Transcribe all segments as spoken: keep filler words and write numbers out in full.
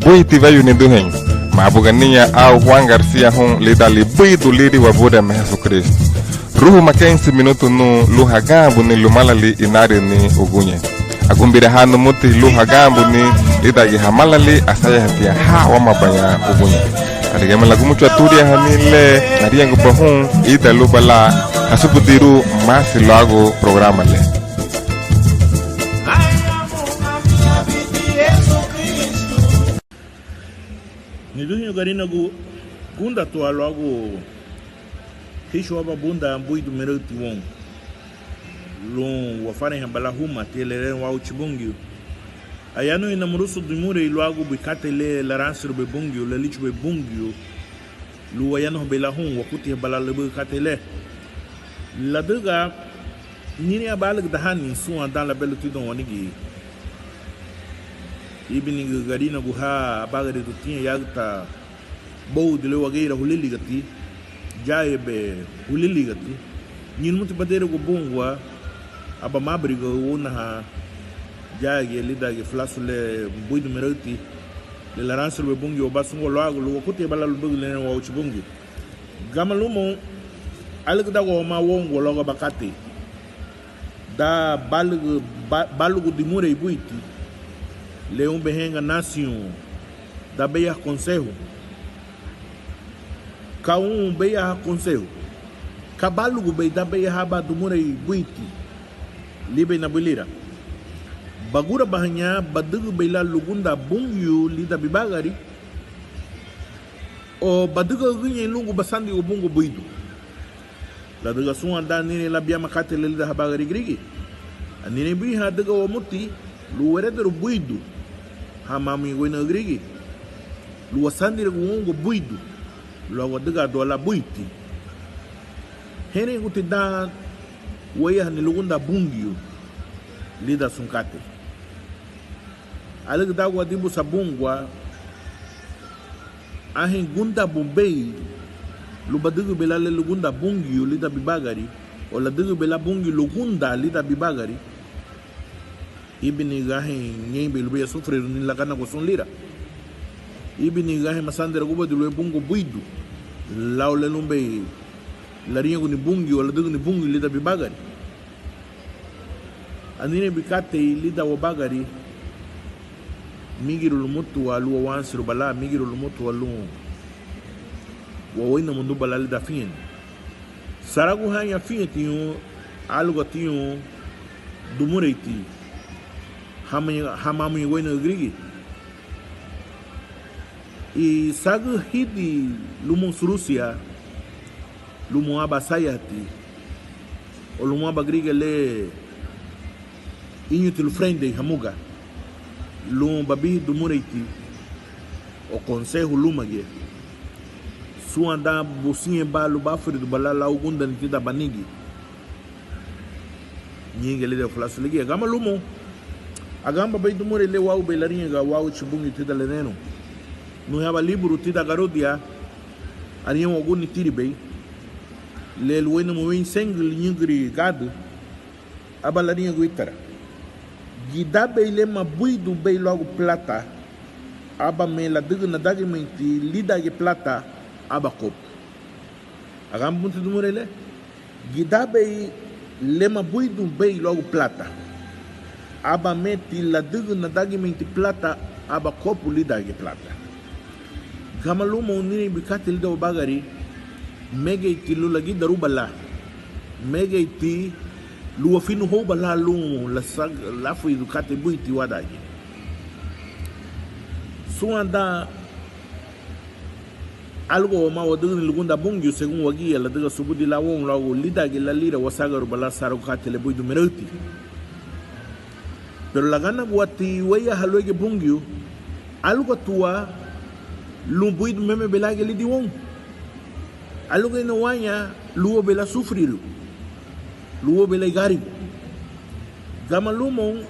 Buiti weyu niduheñu, mábuga niña au Juan García hun lidan libuidun liri Wabureme Hesukrístu. Ru humá keinsi minutu nun lun haganbuni lumalali inarüni uguñe. Agunbiraha numuti lun haganbuni lídangiñe hamalali asayahatiña ha wámabaña uguñe. Lárigiñeme lagumuchun aturiahani le, nariñaguba hun ida luba lan hasubudirun masi luagu programa le. Niduheñu Garinagu, gúndaatiwa luagu híchugun aban bundan buidumeraüti woun lun wafanreinhaba lan huma tia lererun Wáguchi Bungiu. Ayanuheina murusun dimurei luagu burí katei le laranserubei Bungiu, le líchugubei Bungiu lun wayanuhabei lan hun, wakutihaba lan lubügü katei le. Ladüga nihein aban álügüdahani súnwandan lebelu tidoun wanigi. Íbini Garinagu, ha abagaridutiña yagüta boudi le wageira hulíligati, ya yebe hulíligati. Ñein lumuti badeiragua bungua, aban mábiriga óunaha yagiñe lídangiñe fulasu le buidumeraüti, le laranserubei Bungiu wabá sungua luagu lun wakutihaba lan lubügü lererun Wáguchi Bungiu. Gama lumoun, álügüdagua wamá woungua luagu aban katei dan bálugun, bá-, bálugun dimurei buiti le unbei heinga nasiun dan béyaha konsehu. Ka un béyaha konsehu? Ka bálugubei dan béyaha aban dimurei buiti libei nabuin lira? Bagurabahaña badügübei lan lugundan Bungiu lidan bibagari, o badügagüñein lungua basandigua bungua buidu? Ladüga súnwandan anihein lan biama katei le lidan habagari gürigia. Anihein buiti ha adüga wamuti lun werederun buidu hama ámuñegueinaü gürigia, lun wasandiragun woungua buidu luagu adügaadiwa lan buiti. Hénrenguti dan wéiyahani lugundan Bungiu lidan sun katei. Álügüdagua dibu san bungua, anhein gúndaabubei lun badügübei lan le lugundan Bungiu lidan bibagari, o ladügübei lan Bungiu lugundan lidan bibagari, íbini anhein ñeinbei lubéi asufuriruni laganagua sun lira. Íbini anhein masandiragubadi luéi bungua buidu lau le lunbei lariñaguni Bungiu o ladügüni Bungiu lidan bibagari. Anihein burí katei lidan wabagari, mígirun lumutiwa lun wawansiruba lan, mígirun lumutiwa lun waweinumunduba lan lidan afiñeni. Saragu haña afiñetiña, álugatiña dimureiti hama, hama ámuñegueinaü gürigia. Sagü hidin lumoun surusia, lumoun aban asayahati, o lumoun aban gürigia le íñuti lufurendei hamuga lun babihin dimureiti o konsehu lúmagiñe, súnwandan busenba lun bafuriduba lan lau ugundani tidan banigi. Ñéingiñe lídangiñe fulasu ligía. Gama lumoun, aganbabei dimurei le uágubei lariñaga Wáguchi Bungiu tidan lererun. Anihein aban líburu tidan Garüdia, ariñawaguni tíribei, le luéinamu wein seingü, liñügüri gádürü, aba lariñagun ítara: Gidabei le mabuidunbei luagu pülata, ábame ladügün nadagimeinti lídangiñe pülata aban kopu. Aganba bumuti dimurei le: Gidabei le mabuidunbei luagu pülata, ábameti ladügün nadagimeinti pülata aban kopu lídangiñe pülata. Gama lumoun, anihein burí katei lidan wabagari, mégeiti lun lagidaruba lan, mégeiti lun wafinuhóuba lan lun lasa-, láfuridun katei buiti wádangiñe. Súnwandan álugua wamá wadügüni lugundan Bungiu según wagía, ladüga subudi lan woun luagu lídangiñe lan lira wasagaruba lan saragu katei le buidumeraüti. Peru laganaguati wéiyaaha luéigiñe Bungiu, álugatiwa lun buidu mémebei lan giñe lidin woun. Álugaina waña lun úabei lan asufurirun, lun úabei lan igarigua. Gama lumoun,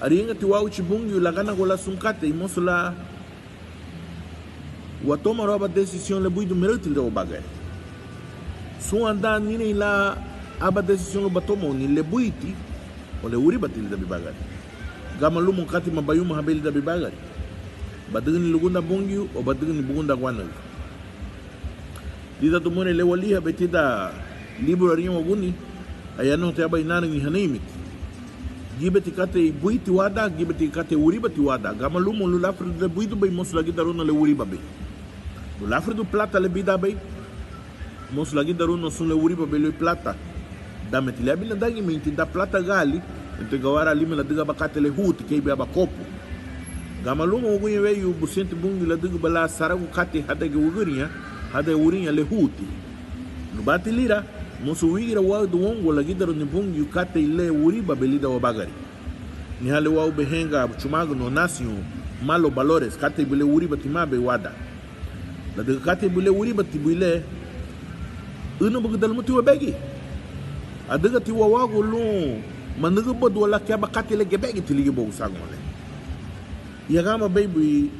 ariñagati Wáguchi Bungiu laganagua lan sun katei, mosu lan watomarun aban decisión le buidumeraüti lidan wabagari. Súnwandan anihein lan aban decisión lun batomaruni le buiti o le wuribati lidan bibagari. Gama lumoun, kátima bayumahabei lidan bibagari? Badügüni lugundan Bungiu o badügüni bugundan guánarügü? Lidan dimurei le waliihabei tidan líburu Ariñawaguni, ayanuhati aban inarüni hanarimeti. Gíbeti katei buiti wadan, gíbeti katei wuribati wadan. Gama lumoun, lun láfuridun le buídubei, mosu lagidarúniwa le wuribabei. Lun láfuridun pülata le bídanbei, mosu lagidarúniwa sun le wuribabei luéi pülata. Danmeti liabin ladagimeinti dan pülataagaali, entonces gawaraalime ladügün aban katei le huuti keisi aban kopu. Gama lumoun, uguñe weyu busenti Bungiu ladügüba lan saragu katei hádangiñe wügüriña, hádangiñe würiña le huuti. Lubáti lira, mosu wígiragüda woungua lagidaruni Bungiu katei le wuribabei lidan wabagari. Anihán le uágubei heinga, chumagu no nasión, malos valores, katei buri le wuribatimabei wadan. Ladüga katei buri le wuribati buri le, ǘnabugüda lumuti webegi. Adügati wawagu lun manügǘbadiwa lan kei aban katei le gebegiti ligibuagu sagoun le. Aganbabei buri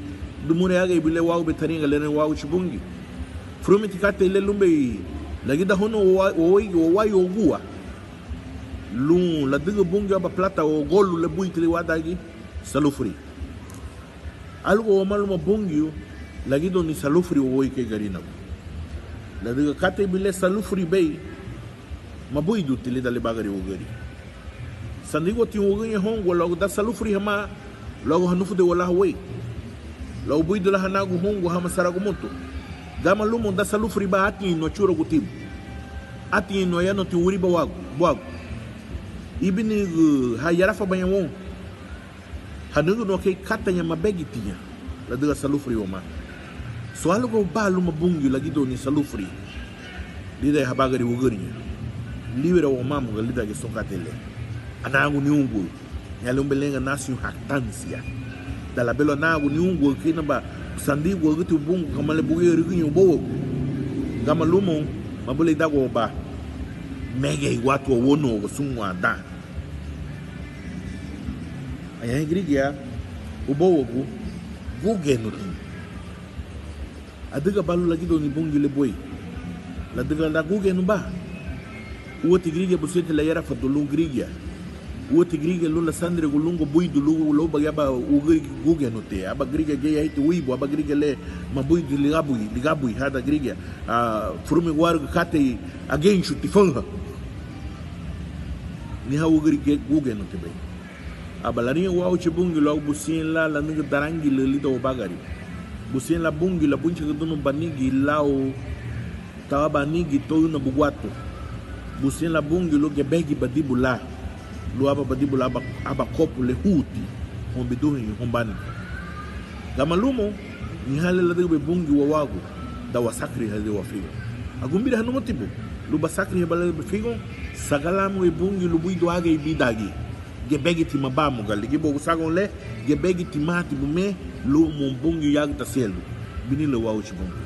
dimurei agei buri le uágubei tariñaga lererun Wáguchi Bungiu. Furumiñeti katei le lunbei lagidahóuniwa wawa-, wawéigiñe wawayugua lun ladügün Bungiu aban pülata o golu le buiti le wádangiñe: salufuri. Áluga wamá luma Bungiu lagidaruni salufuri wawéi kei Garinagu. Ladüga katei buri le salufuribei, mabuiduti lidan libagari wügüri. Sandiguatiña wügüriña houngua luagu dan salufuri hamá, luagu hanufudeiwa lan hawéi. Luagu buidu lan hanaangun houngua hama saragu mutu. Gama lumoun, dan salufuriba, átiñeina achuragutibu. Átiñeina ayanuhatiña wuriba wagu, buagu. Íbini ha yarafabaña woun. Hanügüniwa kei kataña mabegitiña, ladüga salufuri wamá. So áluga wabá luma Bungiu lagidaruni salufuri lídangiñe habagari wügüriña. Líbüre wamá hamuga lídangiñe sun katei le. Anaaguni únguaü. Ña lunbei lerenga nasión jactancia. Dan lebelun anaaguni únguaü kei naba sandiguagüti ubóungu kamá le buguyarügüñein ubouagu. Gama lumoun, mabulieidagua wabá. Mégeiguatiwa wóuniwagua súnwandan. Añahein gürigia ubouagu gúgenutiña. Adügaba lun lagidaruni Bungiu le buéi, ladüga dan gúgenuba. Úati gürigia busenti layarafadun lun gürigia. Úati gürigia lun lasandiragun lungua buidu lun lóubagiñe aban wügüri gúgenuti, aban gürigia geyahiti wibu, aban gürigia le mabuidu ligabui, ligabui hadan gürigia, ah, furumiñeguarügü katei ageinchuti faünha. Anihán wügüri ge-, gúgenutibei. Aba lariñagun Wáguchi Bungiu luagu busén lan lanügün darangilaü lidan wabagari. Busén lan Bungiu labuinchagüdüniwa banigi lau tau aban anigi to ǘnabuguatu. Busén lan Bungiu lun gebegibadibu lan, lun ababadibu lan aban, aban kopu le huuti houn biduheñu, houn bani. Gama lumoun, anihán le ladügübei Bungiu wawagu dan wasaküriha lidan wafigoun. Agunbiraha numutibu lun basakürihabalan lidan bifigoun. Sagá láamugei Bungiu lubuidun agei bídangiñe. Gebegitima bá hamuga ligibuagu sagoun le, gebegitimatibume lumoun Bungiu yagüta sielu. Binilaü Wáguchi Bungiu.